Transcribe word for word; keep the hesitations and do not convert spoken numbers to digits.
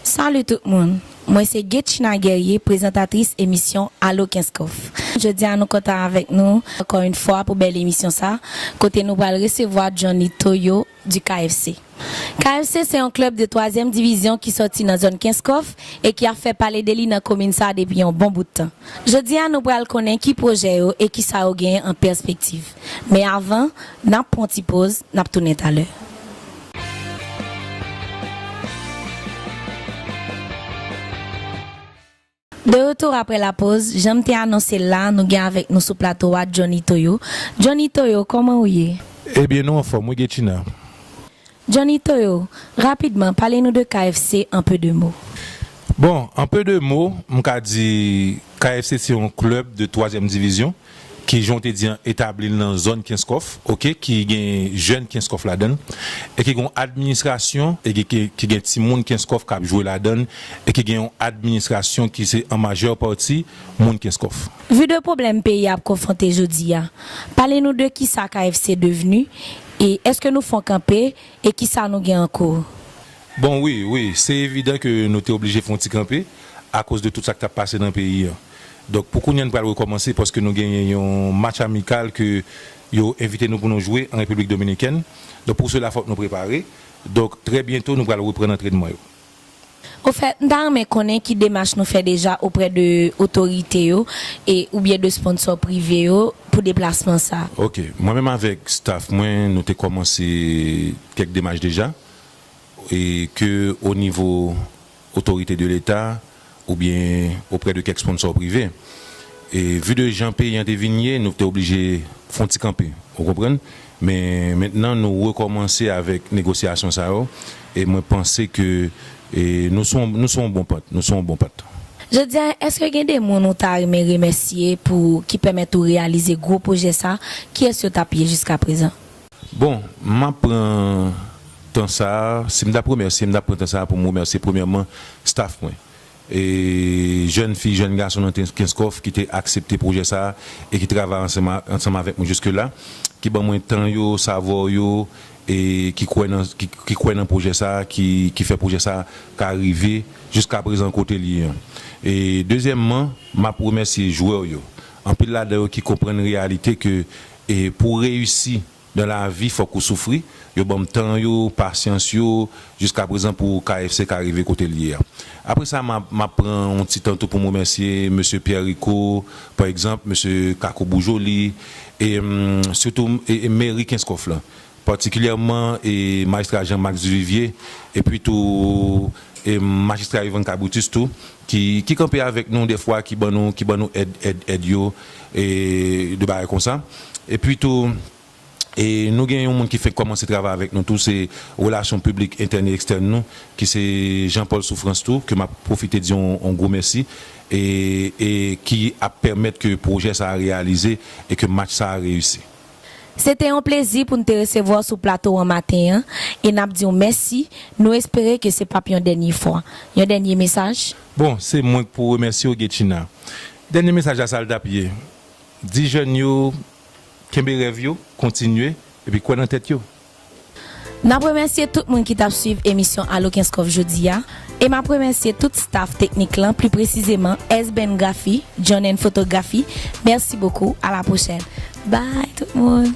Salut tout moun! Mwen se Getchina Guerrier, prezantatris emisyon Alo Kenskof. Jodi a nou kontan avèk nou ankò yon fwa pou bèl emisyon sa, kote nou pral resevwa Johnny Toyo du K F C. K F C se yon klèb de twazyèm divizyon ki sòti nan zòn Kenskof e ki ap fè pale de li nan komin sa depi yon bon bout tan. Jodi a nou pral konnen ki pwojè yo e kisa yo genyen an pèspektiv. Men avan, n ap pran ti poz, n ap tounen talè. De retour après la pause, jan m te anonse l la, nou gen avèk nou sou plato a Johnny Toyo. Johnny Toyo, kòman ou ye? Ebyen, nou anfòm, wi, Getchina. Johnny Toyo, rapidman, pale nou de K F C en peu de mots. Bon, en peu de mots, m ka di K F C se yon klèb de twazyèm divizyon ki, jan w te di an, etabli l nan zòn Kenskof, oke, ki gen jèn Kenskof ladan l, e ki gen yon administrasyon, e ki, ki, ki gen timoun Kenskof k ap jwe ladan l, e ki gen yon administrasyon ki se an majè pati moun Kenskof. Vu de pwoblèm peyi a ap konfwonte jodi a, pale nou de kisa K F C devni, e èske nou fè yon kanpe, e kisa nou gen an kou? Bon, wi, wi, se evidan ke nou te oblije fè yon ti kanpe akoz de tout sa k t ap pase nan peyi an. Donk, pou kounye a, n pral rekòmanse paske nou genyen yon match amikal ke yo envite nou pou nou jwe an Repiblik Dominikèn. Donk, pou sela, fòk nou prepare. Donk, trè byento, nou pral reprann antrènman yo. Ofèt, m ta renmen konnen ki demach nou fè deja oprè de otorite yo e oubyen de sponsò prive yo pou deplasman sa. Oke, mwen menm avèk staff mwen, nou te kòmanse kèk demach deja, e ke o nivo otorite de Leta oubyen oprè de kèk sponsò prive. E vi de jan peyi an te vin ye, nou te oblije fè yon ti kanpe, ou konprann? Men mentnan, nou rekòmanse avèk negosyasyon sa yo, e mwen panse ke, e, nou sou, nou sou yon bon pant, nou sou yon bon pant. Jodi a, èske gen de moun ou ta renmen remèsye pou, ki pèmèt ou reyalize gwo pwojè sa? Kiyès yo t ap ye jiskaprezan? Bon, m ap pran tan sa a, si m t ap remèsye, m t ap pran tan sa a pou m remèsye premyèman staff mwen. E jèn fi, jèn gason nan Kenskof ki te aksepte pwojè sa a e ki travay ansanm a, ansanm avèk mwen jiske la, ki ban mwen tan yo, savwa yo, e ki kwè nan, ki, ki kwè nan pwojè sa a, ki, ki fè pwojè sa a ka rive jiskaprezan kote l ye an. E dezyèmman, m ap remèsye jwè yo. Anpil ladan yo ki konprann reyalite ke, e pou reyisi dan lavi, fòk ou soufri. Yo ban m tan yo, pasyans yo, jiskaprezan pou K F C ka rive kote l ye a. Apre sa, m ap, m ap pran yon ti tan tou pou m remèsye mesye Pierre Rico, pa egzanp, mesye Kako Boujoli, e, hum, sitou, e, e meri Kenskof la, patikilyèman, e majistra Jean Max Duvivier, epi tou, e majistra Yvan Cabrutus tou, ki, ki kanpe avèk nou dèfwa, ki ban nou, ki ban nou èd, èd, èd yo, e de bagay konsa. Epi tou, e nou gen yon moun ki fenk kòmanse travay avèk nou tou, se relasyon piblik entèn e ekstèn nou, ki se Jean Paul Souffrance tou, ke m ap pwofite di yon, yon gwo mèsi, e, e ki ap pèmèt ke pwojè sa a reyalize e ke match sa a reyisi. Se te yon plezi pou n te resevwa w sou plato an maten an, e n ap di w mèsi, nou espere ke se p ap yon dènye fwa. Yon dènye mesaj? Bon, se mwen k pou remèsye w, Getchina. Dènye mesaj la, sa l t ap ye. Di jèn yo, kenbe rèv yo, kontinye, epi kwè nan tèt yo. N ap remèsye tout moun ki t ap swiv emisyon Alo Kenskof jodi a, e m ap remèsye tout staff teknik lan, pli presizeman S Ben Grafi, John and Photography. Merci beaucoup, à la prochaine. Bye tout moun.